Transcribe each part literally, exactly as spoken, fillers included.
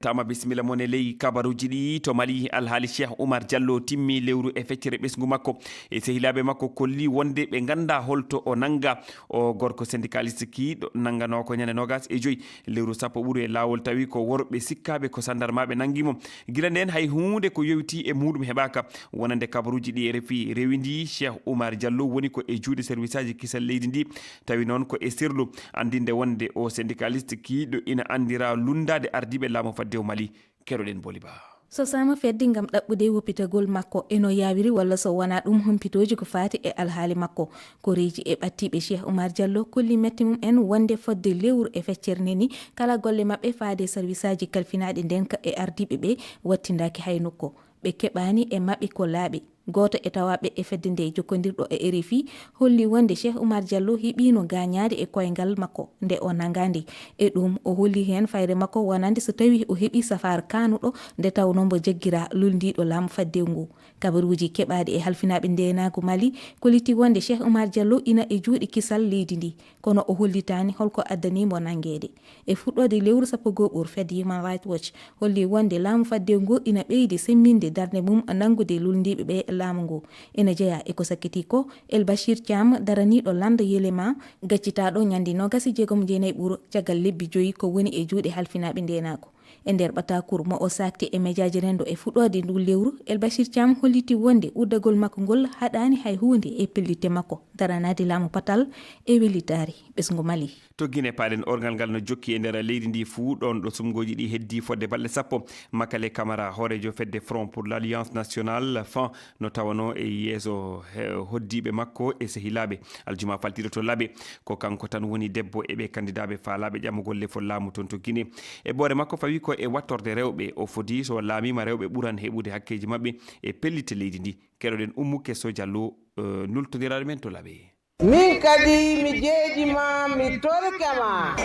Tama bisimilla mon e ley kabaruuji ɗi to Mali. Alhaali Cheikh Oumar Diallo timmi lewru e feccere ɓesngu makko. E sehilaaɓe makko kolli wonde ɓe ngannda holto o nannga. O gorko syndicaliste kiiɗo nannganoo ko ñande noogas e joy lewru sappo ɓuru e laawol, tawi ko worɓe sikkaaɓe ko sandarmaaɓe nanngi mo. Gila ndeen hay huunde ko yowiti e muuɗum heɓaaka. Wonande kabaruuji ɗi R F I rewindi, Cheikh Oumar Diallo woni ko e juuɗe serviceaji kisal leydi ndi, tawi noon ko e serlu anndinde wonde o syndicaliste kiiɗo ina anndira lunndaade ardiiɓe laamu fadde o Mali. Keɗoɗen Boli Ba. Sosaama fedde ngam ɗaɓɓude woppitagol makko e no yaawiri, walla so wonaa ɗum, humpitooji ko faati e alhaali makko. Koreeji e ɓattiiɓe Cheikh Oumar Diallo kolli mette mum en wonde fodde lewru e feccere nde ni, kala golle maɓɓe faade e sarwisaaji kalfinaaɗi ndeen ka e ardiiɓe ɓe wattindaaki hay nokku. Ɓe keɓaani e maɓɓe ko laaɓi. Gooto e tawaaɓe e fedde nde jokkondirɗo e R F I holli wonde Cheikh Oumar Diallo heɓiino gaañaade e koyngal makko nde o nanngaandi. E ɗum, o holli heen fayre makko wonande so tawii o heɓii safaara kaanuɗo nde tawnoo mbo jaggiraa lulndiiɗo laamu faddewu ngu. Kabaruuji keɓaaɗi e halfinaaɓe ndeenaagu Mali kollitii wonde Cheikh Oumar Diallo ina e juuɗe kisal leydi ndi, kono o hollitaani holko addani mbo nanngeede. E fuɗɗoode lewru sappo goo ɓuru, fedde Human Rights Watch holli wonde laamu faddewu ngu ina ɓeydi semminde darnde mum nanngude lulndiiɓe ɓe laamu ngu. Ina jeyaa e ko sakkitii ko El Bachir Thiam, daraniiɗo lannda Yelema, gaccitaaɗo ñande noogas e jeegom jeenayi ɓuru caggal lebbi joyi ko woni e juuɗe halfinaaɓe ndeenaagu. E nder ɓataakuru mo o saakti e mejaaji renndo e fuɗɗoode ndu lewru, El Bachir Thiam holliti wonde uddagol makko ngol haɗaani hay huunde e pellitte makko daranaade laamu patal e wellitaare ɓesngu Mali. To Gine paaɗen, orngal ngal no jokki e nder leydi ndi fuu, ɗoon ɗo sumngooji ɗi heddii fodde balɗe sappo. Makale Camara, hooreejo fedde Front pour l'Alliance Nationale, fan, no tawanoo e yeeso he-, hoddiiɓe makko e sehilaaɓe. Aljuma faltiiɗo to Labe, ko kanko tan woni debbo e ɓee kandidaaɓe faalaaɓe ƴamugol lefol laamu toon to Gine. E ɓoore makko fawi ko e wattorde rewɓe. O foti, so laamiima, rewɓe ɓuran heɓude hakkeeji maɓɓe e pellitte leydi ndi. Keɗoɗen Ummu Keso Diallo, eh, nultondiraaɗo men to Labe. Min kadi mi jeeji ma, mi torike ma.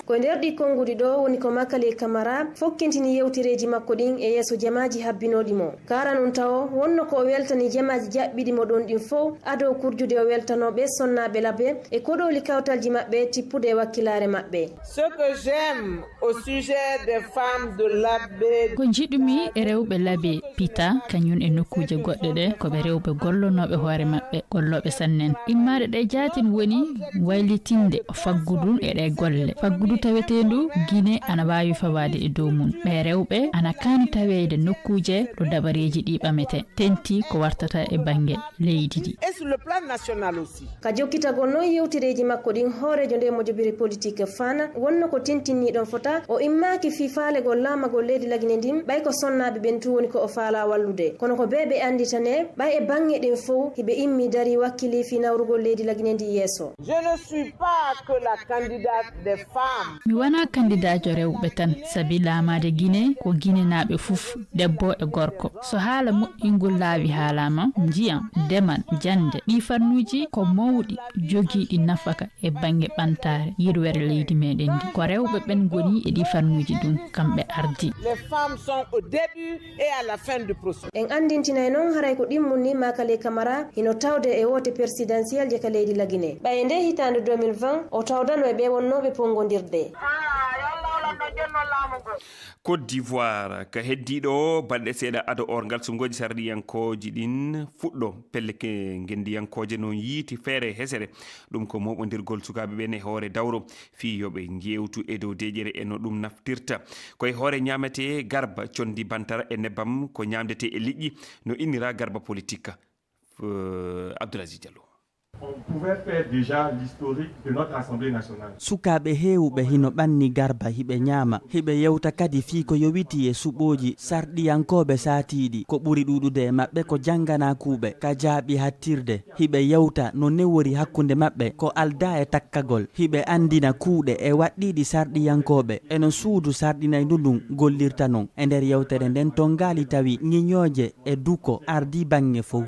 Ko e nder ɗi konnguɗi ɗo woni ko Makale Camara fokkintini yewtereeji makko ɗin e yeeso jamaaji habbinooɗi mo. Karanun tawo wonno ko o weltani jamaaji jaɓɓiɗi mo ɗon ɗin fow, ado kurjude o weltanoo ɓe sonnaaɓe Labe e koɗooli kawtalji maɓɓe tippude e wakkilaare maɓɓe. Ce que j'aime au sujet des femmes de Labe. Ko njiɗumi e rewɓe Labe, Pita, kañum e nokkuuje goɗɗe ɗe, ko ɓe rewɓe gollonooɓe hoore maɓɓe, gollooɓe sannen. Immaade ɗe jaatin woni waylitinde faggudu e ɗe golle. Faggudu taweteendu Gine ana waawi fawaade e dow mum. Ɓe rewɓe ana kaani taweede nokkuuje ɗo dabareeji ɗi ɓametee, tentii ko wartata e bannge leydi ndi. Et sur le plan national aussi. Ka jokkitagol noon yewtereeji makko ɗin, hooreejo nde mojobere politik Fana wonno ko tintinni ɗon fota, o immaaki fii faalegol laamagol leydi Lagine ndin, ɓay ko sonnaaɓe ɓen tun woni ko o faalaa wallude. Kono ko bee ɓe annditane, ɓay e baŋŋe ɗen fow, hiɓe immi darii wakkilii fii nawrugol leydi Lagine ndin yeeso. Je ne suis pas que la candidate des femmes. Mi wonaa kandidaajo rewɓe tan, sabi laamaade Gine ko Ginenaaɓe fof, debbo e gorko. So haala moƴƴingol laawi haalaama, njiyam, demal, jannde, ɗii fannuuji ko mawɗi jogiiɗi nafaka e baŋŋe ɓantaare yirwere leydi meɗen ndi. Ko rewɓe ɓen ngoni e ɗii fannuuji ɗum, kamɓe ardii. Les femmes sont au début et à la fin du processus. En anndintinay noon haray ko ɗimmun ni Makale Camara hino tawde e woote persidansiyeelje ka leydi Lagine. Ɓay e ndee hitaande deux mille vingt, o tawdano e ɓee wonnooɓe ponngondirde. Côte d'Ivoire, ka heddii ɗo balɗe seeɗa ado orngal sumngooji sarɗiyankooji ɗin fuɗɗo, pelle ke-, ngenndiyankooje no yiiti feere hesere. Ɗum ko mooɓondirgol sukaaɓe ɓen e hoore dawro fii yo ɓe njeewtu e dow deeƴere e no ɗum naftirta. Ko e hoore ñaametee garba, conndi bantara e nebbam, ko ñaamdetee e liƴƴi, no innira garba politik. F-, Abdoul Aziz Diallo. On pouvait faire déjà l'historique de notre Assemblée nationale. Sukaaɓe heewuɓe hino ɓanni garba, hiɓe ñaama, hiɓe yewta kadi fii ko yowitii e suɓooji sarɗiyankooɓe saatiiɗi. Ko ɓuri ɗuuɗude e maɓɓe ko jannganaa kuuɓe ka jaaɓi hattirde. Hiɓe yewta no newori hakkunde maɓɓe ko aldaa e takkagol. Hiɓe anndina kuuɗe e waɗɗiiɗi sarɗiyankooɓe e no suudu sarɗinayndu ndun gollirta non. E nder yewtere nden, Tongaali tawi ŋiñooje e duko ardii baŋŋe fow.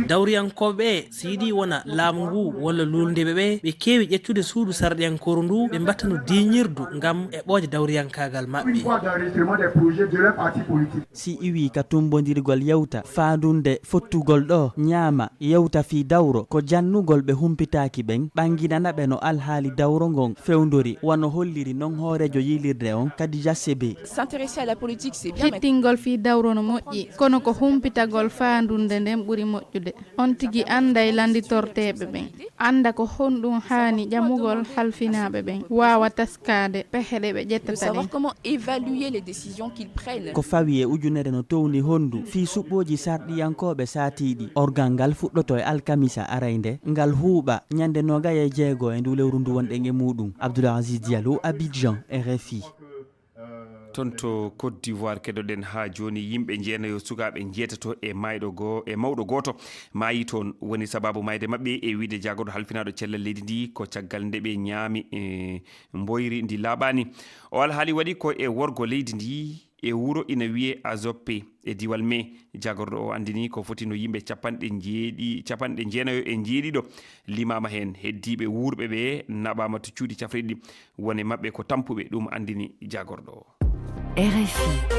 Dawriyankooɓe ɓe, si yiɗii wona Laamu ngu walla luulndiiɓe ɓe, ɓe keewi ƴettude suudu sarɗiyankooru ndu, ɓe mbatta ndu diiñirdu ngam eɓɓooje dawriyankaagal maɓɓe. Une voie d'enregistrement des projets de leur parti politique. Si iwi ka tumbondirgol yewta, faandunde fottugol ɗo, ñaama, yewta fii dawro, ko jannugol ɓe humpitaaki ɓen, ɓanginana ɓe no alhaali dawro ngon fewndori, wano holliri non hooreejo yiilirde on, Khadija Sebe. S'intéresser à la politique, c'est bien, mais hittingol fii dawro no moƴƴi, kono ko humpitagol faandunde nden ɓuri moƴƴude. On tigi annday lannditorteeɓe ɓen, annda ko honɗum haani ƴamugol halfinaaɓe ɓen, waawa taskaade pehe ɗe ɓe de ƴettata savoir ɗen. Comment évaluer les décisions qu'ils prennent. Ko fawi e ujunere no towni honndu fii suɓɓooji sarɗiyankooɓe saatiiɗi. Orgal ngal fuɗɗoto e alkamisa araynde, ngal huuɓa ñande noogay e jeego e ndu lewru ndu wonɗen e muuɗum. Abdoul Aziz Diallo, Abidjan, R F I. Toon to Côte d'Ivoire, keɗoɗen haa jooni, yimɓe jeenayo sukaaɓe njeetato e maayɗo goo-, e mawɗo gooto maayi toon. Woni sabaabu maayde maɓɓe e wiyde jaagorɗo halfinaaɗo cellal leydi ndi ko caggal nde ɓe ñaami, e, mboyri ndi laaɓaani. O alhaali waɗi ko e worgo leydi ndi e wuro ina wiyee Azoppe e diiwal Mee. Jaagorɗo o anndini ko foti no yimɓe capanɗe njeeɗi-, capanɗe jeenayo e njeeɗiɗo limaama heen. Heddiiɓe wuurɓe ɓe naɓaama to cuuɗi cafrirɗi. Won e maɓɓe ko tampuɓe, ɗum anndini jaagorɗo o. R F I.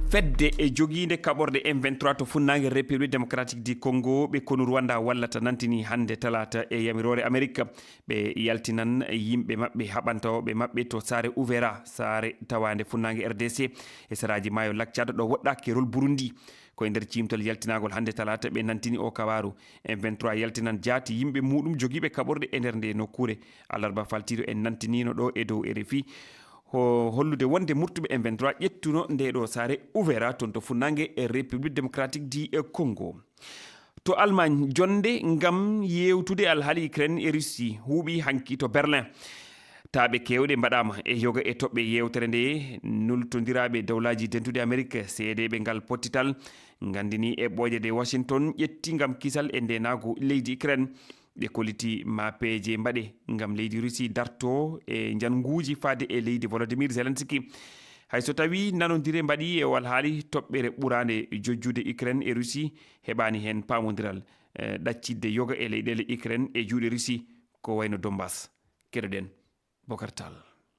Fedde e jogiinde kaɓorɗe M vingt-trois to funnaange République Démocratique du Congo, ɓe konu Rwanda wallata, nantini hannde talaata e yamiroore Amerik, ɓe yaltinan yimɓe maɓɓe haɓantawooɓe maɓɓe to saare Uvira, saare tawaande funnaange R D C, e saraaji maayo Lac Tchad, ɗo woɗɗaa keerol Burundi. Ko e nder ciimtol yaltinaagol hannde talaata ɓe nantini o kabaaru. M vingt-trois yaltinan jaati yimɓe muuɗum jogiiɓe kaɓorɗe e nder nde nokkuure. Alarba faltiiɗo en nantiniino ɗo e dow R F I ho-, hollude wonde murtuɓe M vingt-trois ƴettuno nde ɗo saare Uvira toon to funnaange e République Démocratique du Congo. To Allemagne, jonnde ngam yeewtude alhaali Ukraine e Russie huuɓi hanki to Berlin. Taaɓe keewɗe mbaɗaama e yoga e toɓɓe yeewtere nde nultondiraaɓe Dawlaaji Dentuɗi Amerik, seedeeɓe ngal pottital, nganndini eɓɓooje ɗe Washington ƴetti ngam kisal e ndeenaagu leydi Ukraine. Ɓe kolliti ma peeje mbaɗe ngam leydi Russie darto e njannguuji faade e leydi Volodymyr Zelensky. Hay so tawii nanondire mbaɗi e o alhaali, toɓɓere ɓuraande jojjude Ukraine e Russie heɓaani heen paamondiral, eh, ɗaccidde yoga e leyɗeele Ukraine e juuɗe Russie, ko wayno Donbas. Keɗoɗen Bokar Tall.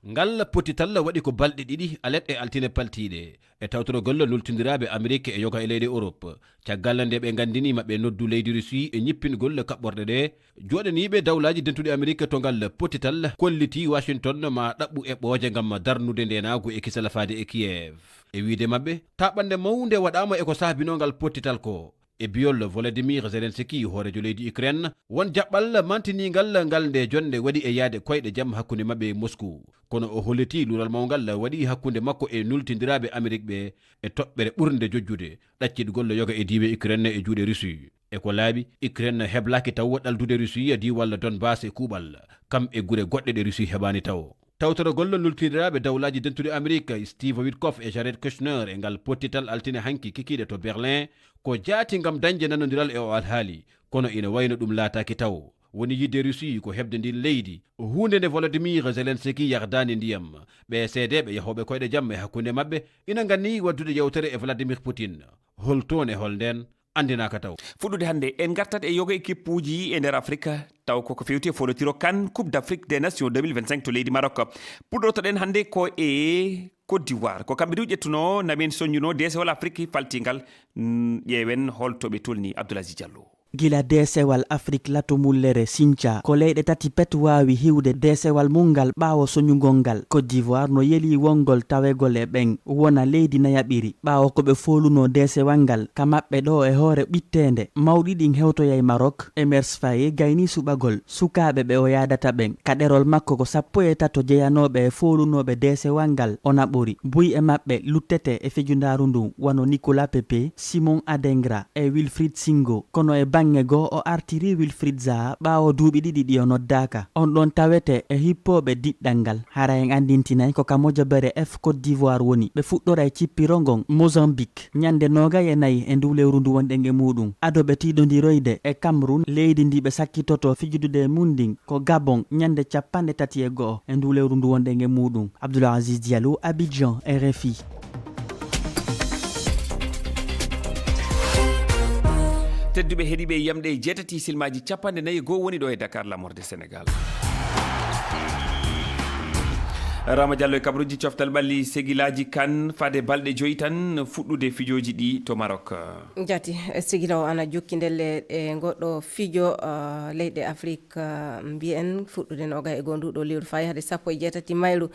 Ngal pottital waɗi ko balɗe ɗiɗi alet e altine paltiiɗe e tawtorogol nultondiraaɓe Amerik e yoga e leyɗe Europe. Caggal nde ɓe nganndini maɓɓe noddu leydi Russie e ñippingol kaɓɓorɗe ɗe, jooɗaniiɓe Dawlaaji Dentuɗi Amerik to ngal pottital kolliti Washington ma ɗaɓɓu eɓɓooje ngam darnude ndeenaagu e kisal faade e Kiev. E wiyde maɓɓe, taaɓannde mawnde waɗaama e ko saabinoo ngal pottital ko. E biyol Volodymyr Zelensky, hooreejo leydi Ukraine, won jaɓɓal mantiniingal ngal nde jonnde waɗi e yahde koyɗe jam hakkunde maɓɓe e Moscou. Kono o holliti luural mawngal waɗi hakkunde makko e nultondiraaɓe Amerik ɓe e toɓɓere ɓurnde jojjude, ɗaccitgol yoga e diiwe Ukraine e juuɗe Russie. E ko laaɓi, Ukraine heblaaki taw ɗaldude Russie e diiwal Donbas e kuuɓal, kam e gure goɗɗe ɗe Russie heɓaani taw. Tawtorogol nultondiraaɓe Dawlaaji Dentuɗi Amerik, Steve Witkoff e Jared Kushner e ngal pottital altine hanki kikiiɗe to Berlin, ko jaati ngam dañde nanondiral e o alhaali, kono ina wayno ɗum laataaki taw. Woni yiɗde Russie ko heɓde ndin leydi, huunde nde Volodymyr Zelensky yardaani ndiyam. Ɓee seedeeɓe yahooɓe koyɗe jam e hakkunde maɓɓe ina nganni waɗdude yewtere e Vladimir Putin. Hol toon e hol ndeen? Anndinaaka taw. Fuɗɗude hannde, en ngartat e yoga e kippuuji e nder Afrika, taw koko fewti e foolotiro kan Coupe d'Afrique des Nations deux mille vingt-cinq to leydi Maroc. Puɗɗortoɗen hannde ko e Côte d'Ivoire. Ko kamɓe du ƴettuno, na ɓen soññuno deesewal Afrique faltingal. Mm, ƴeewen hol to ɓe tolni, Abdoul Aziz Diallo. Gila deesewal Afrik latumullere Sinca, ko leyɗe tati pet waawi hiwde deesewal mum ngal ɓaawo soñugol ngal. Côte d'Ivoire no yelii wongol tawegol e ɓen wona leydi nayaɓiri, ɓaawo ko ɓe foolunoo deesewal ngal ka maɓɓe ɗoo e hoore ɓitteende. Mawɗi ɗin hewtoyay Maroc, Emers Faye gaynii suɓagol sukaaɓe ɓe o yaadata ɓen. Ka ɗerol makko ko sappo e tato jeyanooɓe e foolunooɓe deesewal ngal o naɓori. Buy e maɓɓe luttete e fijundaaru ndun, wano Nicolas Pepe, Simon Adingra e Wilfried Singo. Kono e baŋŋe goo, o artirii Wilfried Zaha ɓaawo duuɓi ɗiɗi ɗi o noddaaka. On ɗon tawete e hippooɓe diɗɗal ngal. Hara en anndintinay ko ka mojobere F Côte d'Ivoire woni. Ɓe fuɗɗoray cippiro ngon Mozambique ñande noogay e nayi e nduu lewru ndu wonɗen e muuɗum. Ado ɓe tiiɗondiroyde e Cameroun, leydi ndi ɓe sakkitotoo fijudude e mun ndin ko Gabon ñande cappanɗe tati e go'o e nduu lewru ndu wonɗen e muuɗum. Abdoul Aziz Diallo, Abidjan, R F I. Tedduɓe heɗiiɓe, yamɗe jeetati, silmaaji capanɗe nayi e goo woni ɗo e Dakar, laamorde Senegaal. Rama Diallo e kabaruuji coftal ɓalli segilaaji kan fade balɗe joyi tan fuɗɗude fijooji ɗi to Maroc. Jati, sigila o ana jokki ndelle e ngoɗɗo fijo, ah, leyɗe Afrik, ah, mbiyen fuɗɗude nogay e goo nduɗo lewru faa yahde sappo e jeetati mayru.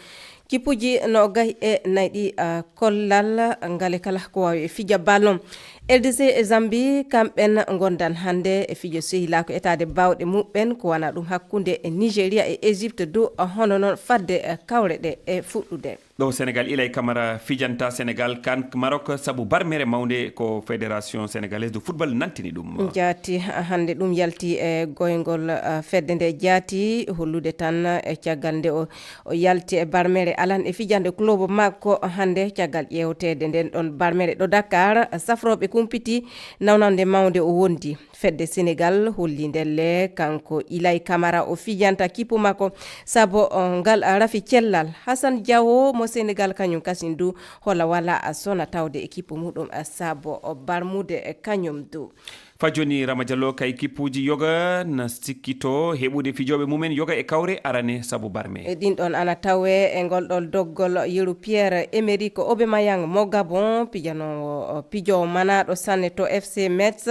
Kippuji nogay e nayi ɗi, ah, kollal ngale kala ko waawi e fija ballon. L D C e Zambie, kamɓen ngondan hannde e fijo sehilaa ko etaade baawɗe muɓɓen, ko wana ɗum hakkunde e Nigeria e Egypte dow, ah, hono noon fadde, ah, kawre ɗe e fuɗɗude. Ɗo Senegal, Ilay Kamara fijanta Senegal kan Maroc sabu barmere mawnde ko Fédération Sénégalaise de Football nantini ɗum. Jaati, ah, hannde ɗum yalti e goyngol, ah, fedde nde jaati, hollude tan e caggal nde o O yalti e barmere alan e fijande club makko hannde caggal ƴeewteede nden ɗon barmere ɗo Dakar. Safrooɓe kumpiti nawnande mawnde o wondi. Fedde Senegal holli ndelle kanko Ilay Kamara o fijanta kippu makko sabo, o, ngal rafi cellal. Hassan Diawo mo Senegal kañum kasin du hola wala a sona tawde e kippu muɗum sabo o barmude kañum du. Faa jooni, Rama Diallo, kay kippuuji yoga na sikkitoo heɓude fijooɓe mumen yoga e kawre arane sabu barme. E ɗin ɗon ana tawee e ngol ɗon doggol yeru Pierre-Emerick Aubameyang mo Gabon, pijanoowo, pijoowo manaaɗo sanne to F C Metz,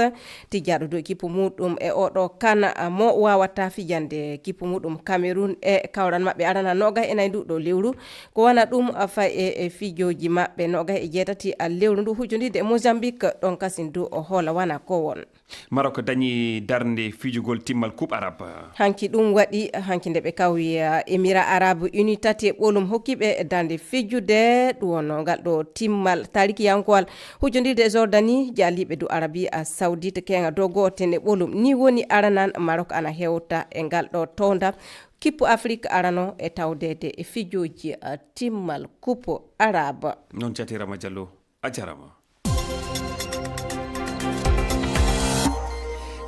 tijjaaɗo dow kippu muɗum e oɗo kan mo waawata fijande kippu muɗum Cameroun e kawral maɓɓe arana noga e nayi nduɗo lewru. Ko wana ɗum, a, fay e, e fijooji maɓɓe noga e jeetati a lewru ndu hujjondirde e Mozambique, ɗon kasin du o hoola wana ko won. Maroc dañi darnde fijugol timmal Coupe Arabe. Hanki ɗum waɗi, hanki nde ɓe kawri, a, Émirats Arabes Unis tati e ɓolum hokki ɓe darnde fijude, ɗum wonno ngal ɗo timmal tarikiyankowal hujjondirde e Jordanie, jaaliiɓe du Arabie Saoudite keeŋa dow gooten e ɓolum. Ni woni aranan Maroc ana hewta e ngal ɗo townda. Kippu Afrik arano e tawdeede e fijooji, a, timmal Coupe Arabe. Noon cati Rama Diallo, a jarama.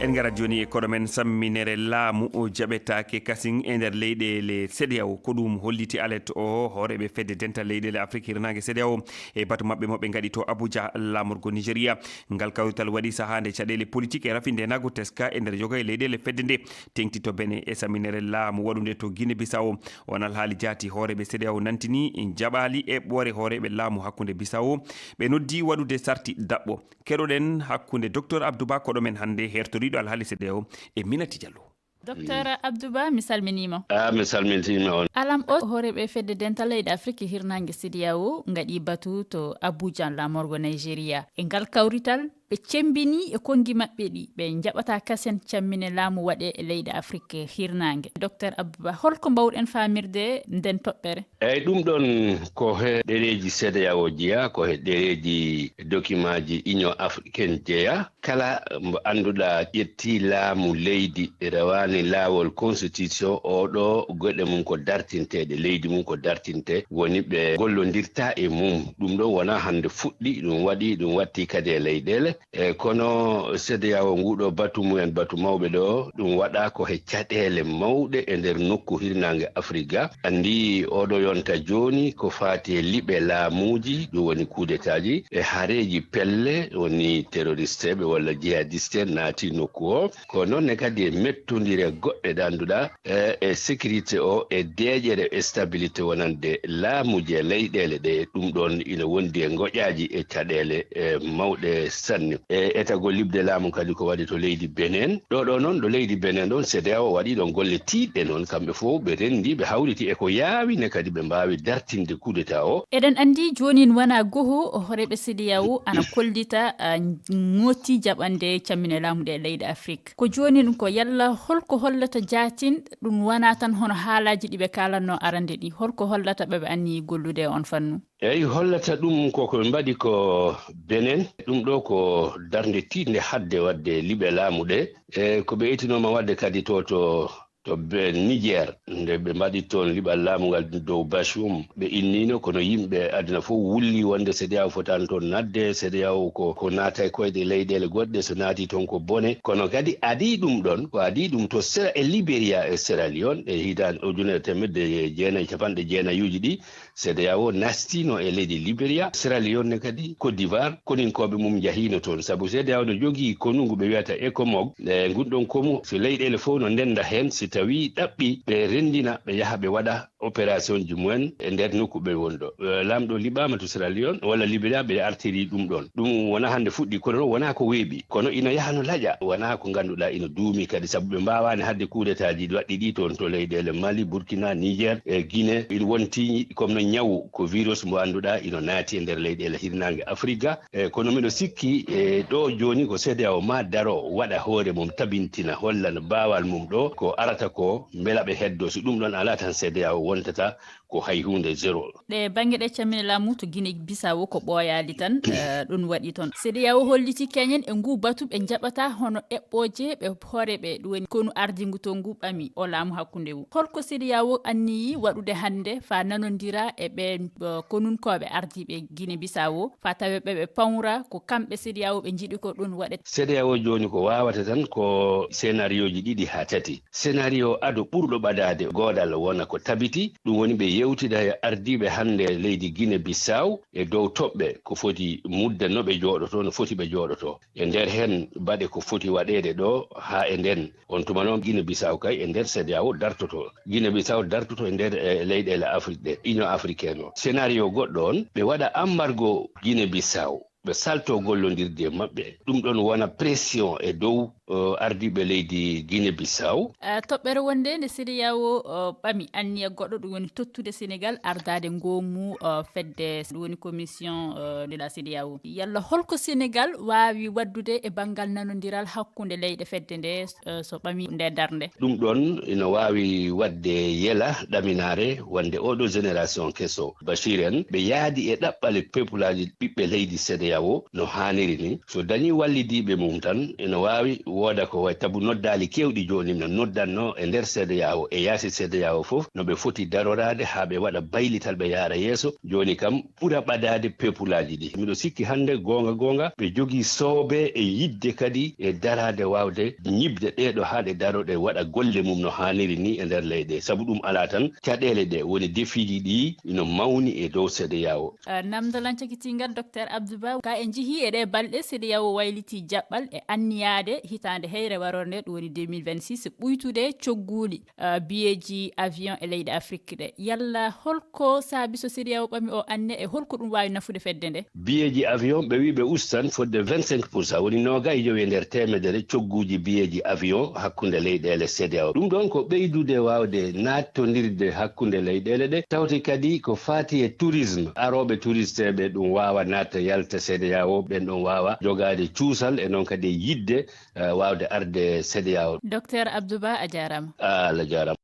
En ngarat jooni e koɗo men samminere laamu o jaɓetaake kasin e nder leyɗeele CEDEAO. Ko ɗum holliti alet o hooreeɓe fedde dental leyɗeele Afrik hirnaange CEDEAO e batu maɓɓe mo ɓe ngaɗi to Abuja laamorgo Nigeria. Ngal kawrital waɗi sahaa nde caɗeele politik e rafi ndenago teska e nder yoga e leyɗeele fedde nde. Teŋti to Benin e saminere laamu waɗunde to Guinée Bissau. On alhaali jaati hooreeɓe CEDEAO nantini jaɓaali eɓɓoore hooreeɓe laamu hakkunde Bissau. Ɓe noddi waɗude sarti daɓɓo. Keɗoɗen hakkunde Docteur Abdou Ba koɗo men hannde hertoriiɗo alhaali CEDEAO e Minati Diallo. Docteur Abdou Ba, mi salminiima. Ah, mi salminiima on. Alam o hooreeɓe fedde dental leyɗe Afrik hirnaange CEDEAO ngaɗi batu to Abuja laamorgo Nigeria. E ngal kawrital, ɓe cemmbini e konngi maɓɓe ɗi ɓe njaɓata kasen cammine laamu waɗe e leyɗe Afrik hirnaange. Docteur Abdou Ba, holko mbaawɗen faamirde nden toɓɓere? Eyi, ɗum ɗon ko he ɗereeji CEDEAO jeyaa, ko he ɗereeji dokimaaji Union Africaine jeyaa. Kala mbo annduɗaa ƴetti laamu leydi, rewaani laawol constitution, oɗo goɗe mum ko dartinteeɗe, leydi mum ko dartinte, woni ɓe gollondirta e mum. Ɗum ɗo wonaa hannde fuɗɗi, ɗum waɗi, ɗum watti kadi e leyɗeele. E kono CEDEAO nguɗo batu mumen, batu mawɓe ɗo, ɗum waɗa ko he caɗeele mawɗe e nder nokku hirnaange Afrika. Anndi oɗo yonta jooni ko faati e liɓe laamuuji, ɗum woni kudetaaji, e hareeji pelle, woni terroriste ɓe walla jihadiste naati nokku o. Ko noon ne kadi e mettondire goɗɗe ɗe annduɗaa, e, e sécurité o, e deeƴere e stabilité wonande laamuuji e leyɗeele ɗe. Ɗum ɗoon ina wondi e ngoƴaaji e caɗeele, e, mawɗe sanne. E etagol liɓde laamu kadi ko waɗi to leydi Benin. Ɗo ɗo noon, ɗo leydi Benin ɗoon, CEDEAO waɗi ɗoon golle tiiɗɗe noon. Kamɓe fof ɓe renndi, ɓe hawriti e ko yaawi ne kadi ɓe mbaawi dartinde kudeta o. Eɗen anndi joonin wonaa goho, hooreeɓe CEDEAO ana kollita, a, ŋooti jaɓande cammine laamu ɗe leyɗe Afrik. Ko joonin ko yalla holko hollata jaatin ɗum wonaa tan hono haalaaji ɗi ɓe kaalatnoo arande ɗi? Holko hollata ɓe ɓe anni gollude e on fannu? Eyi, hollata ɗum ko ko ɓe mbaɗi ko Benin. Ɗum ɗo ko darnde tiiɗnde hadde waɗde liɓe laamu ɗe. E ko ɓe etinooma waɗde kadi to, to to be Niger, nde ɓe mbaɗi toon liɓal laamu ngal dow Bazoum, ɓe inniino, kono yimɓe aduna fof wulli wonde CEDEAO fotaani toon naatde. CEDEAO ko, ko naata e koyɗe leyɗeele goɗɗe, so naati toon ko bone. Kono kadi adii ɗum ɗoon, ko adii ɗum to Sera-, e Liberia e Sierra Leone e hitaande ujunere teemedde jeenayi e capanɗe jeenayuuji ɗi, CEDEAO nastiino e leydi Liberia, Sierra Leone ne kadi, Côte d'Ivoire, koninkooɓe mum njahiino toon. Sabu CEDEAO no jogii konu ngu ɓe wiyata ECOMOG. E ngun ɗon komu, so leyɗeele fof no ndennda heen, si tawii ɗaɓɓi ɓe renndina, ɓe yaha ɓe waɗa opération ji mumen e nder nokku ɓe woni ɗo. Eh, laamɗo liɓaama to Sierra Leone walla Liberia, ɓe artiri ɗum ɗon. Ɗum wonaa hannde fuɗɗi, kono wonaa ko weeɓi, kono ina yaha no laƴa, wonaa ko ngannduɗaa ina duumi kadi, sabu ɓe mbaawaani haɗde coup d'État ji waɗɗi ɗi toon to leyɗeele Mali, Burkina, Niger, e Guinée. Ina wonti comme no ñawu, ko virus mo annduɗaa ina naati e nder leyɗeele hirnaange Afrika. E kono miɗo sikki, e ɗo jooni ko CEDEAO ma daro, waɗa hoore mum, tabintina, hollana baawal mum ɗo, ko arata ko, mbela ɓe heddo. So ɗum ɗon alaa tan, CEDEAO wontata ko hay huunde, zéro. Ɗe bannge ɗe cammine laamu to Guinée Bissau ko ɓooyaali tan, eh, ɗum waɗi toon. CEDEAO holliti keñen e ngu batu ɓe njaɓata hono eɓɓooje ɓe hoore ɓe, ɗum woni konu ardingu to ngu ɓami o laamu hakkunde ngu. Holko CEDEAO anniyi waɗude hannde faa nanondira e ɓeen, eh, konunkooɓe ardiiɓe Guinée Bissau, faa tawe ɓe ɓe pawra ko kamɓe CEDEAO ɓe njiɗi ko ɗum waɗe? CEDEAO jooni ko waawata tan ko scénarioji ɗiɗi haa tati. Scénario ado ɓurɗo ɓadaade goodal wona ko tabiti, ɗum woni ɓe yewtida e ardiiɓe hannde leydi Guinée Bissau e dow toɓɓe ko foti mudda no ɓe jooɗoto, no foti ɓe jooɗoto. E nder heen baɗe ko foti waɗeede ɗo haa e nden. On tuma noon Guinée Bissau kay e nder CEDEAO dartoto. Guinée Bissau dartoto e nder, eh, leyɗeele Afrique ɗe, Union africaine o. Scénario goɗɗo on, ɓe waɗa embargo Guinée Bissau. Ɓe salto gollondirde maɓɓe. Ɗum ɗon wona pression e dow, eh, ardiiɓe leydi Guinée Bissau. Eh, toɓɓere wonde nde CEDEAO, eh, ɓami anniya goɗɗo, ɗum woni tottude Sénégal ardaade ngoomu, eh, fedde, ɗum woni commission, eh, de la CEDEAO. Yalla holko Sénégal waawi waɗdude e banngal nanondiral hakkunde leyɗe fedde nde, eh, so ɓami nde darnde? Ɗum ɗon ina waawi waɗde yela ɗaminaare wonde oɗo génération keso Bachir en, ɓe yaadi e ɗaɓɓale pepulaaji ɓiɓɓe leydi CEDEAO no haaniri ni. So dañii wallidiiɓe mum tan, ina waawi wooda ko wayi tabu noddaali keewɗi jooni no noddanno e nder CEDEAO e yaasi CEDEAO fof, no ɓe foti daroraade haa ɓe waɗa baylital ɓe yaara yeeso. Jooni kam, ɓura ɓadaade pepulaaji ɗi. Miɗo sikki hannde, goonga goonga, ɓe jogii soobe e yiɗde kadi e daraade waawde ñiɓde ɗeeɗo haa ɗe daro, ɗe waɗa golle mum no haaniri ni e nder leyɗe. Sabu ɗum alaa tan, caɗeele ɗe woni defiiji ɗi ino mawni e dow CEDEAO. Ah, namdal an cakitingal, Docteur Abdou Ba, ka en njihii e ɗee balɗe, CEDEAO wayliti jaɓɓal e anniyaade hitaande heyre warorde, ɗum woni deux mille vingt-six, ɓuytude cogguuli, ah, biyeeji avion e leyɗe Afrik ɗe. Yalla holko saabi so CEDEAO ɓami o anne e holko ɗum waawi nafude fedde nde? Biyeeji avion, ɓe wi ɓe ustan fodde vingt-cinq pour cent, woni noogay e jowi e nder teemedere cogguuji biyeeji avion hakkunde leyɗeele CEDEAO. Ɗum ɗon ko ɓeydude waawde naattondirde hakkunde leyɗeele ɗe, tawti kadi ko faati e tourisme. Arooɓe touristeeɓe ɗum waawa natta yalta CEDEAO, ɓen ɗon waawa jogaade cuusal e noon kadi e yiɗde, eh, waawde arde CEDEAO. Docteur Abdou Ba, a jaaraama. Allah jaaraama.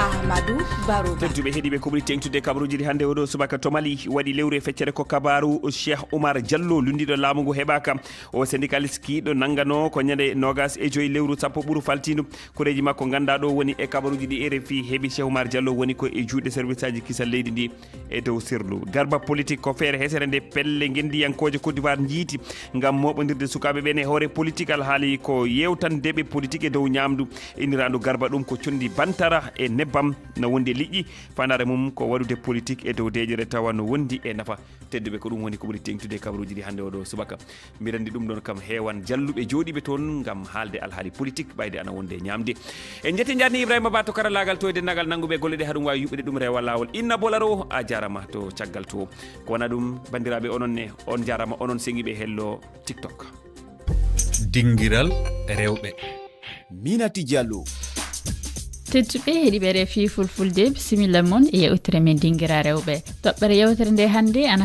Ahmadou Barouba. Tedduɓe heɗiiɓe, ko ɓuri teeŋtude kabaruuji ɗi hannde oɗo subaka to Mali waɗi lewru e feccere ko kabaaru Cheikh Oumar Diallo, lunndiiɗo laamu ngu heɓaaka. O syndicaliste kiiɗo nanngano ko ñande noogas e joy lewru sappo ɓuru faltiindu. Koreeji makko nganndaa ɗo woni e kabaruuji ɗi R F I heɓi. Cheikh Oumar Diallo woni ko e juuɗe service aji kisal leydi ndi. E dow sirlu, garba politique ko feere hesere nde pelle ngenndiyankooje Côte d'Ivoire njiiti ngam mooɓondirde sukaaɓe ɓen e hoore politique. Alhaali ko yewtandeɓe politique e dow ñaamdu inniraandu garba, ɗum ko conndi bantara e nebbam na wondi e liƴƴi. Faandaare mum ko waɗude politique e dow deeƴere tawa no wondi e nafa. Tedduɓe, ko ɗum woni ko ɓuri teeŋtude e kabaruuji ɗi hannde oɗo subaka. Mbiɗa anndi ɗum ɗon kam heewan jalluɓe jooɗiiɓe toon ngam haalde alhaali politique, ɓayde ana wonde e ñaamde. En njetti njarni Ibrahima Ba to karallaagal to e denndaangal nannguɓe golle ɗe, haɗum waawi yuɓɓude ɗum rewa laawol. Inna Bolaro, a jaaraama to caggal to. Ko wona ɗum, banndiraaɓe, onon ne, on njaaraama, onon seŋiiɓe hello TikTok. Dingiral rewɓe. Minati Diallo. Tedduɓe heɗiiɓe R F I Fulfulde, bisimilla mon e yewtere men Dingira Rewɓe. Toɓɓere yewtere nde hannde ana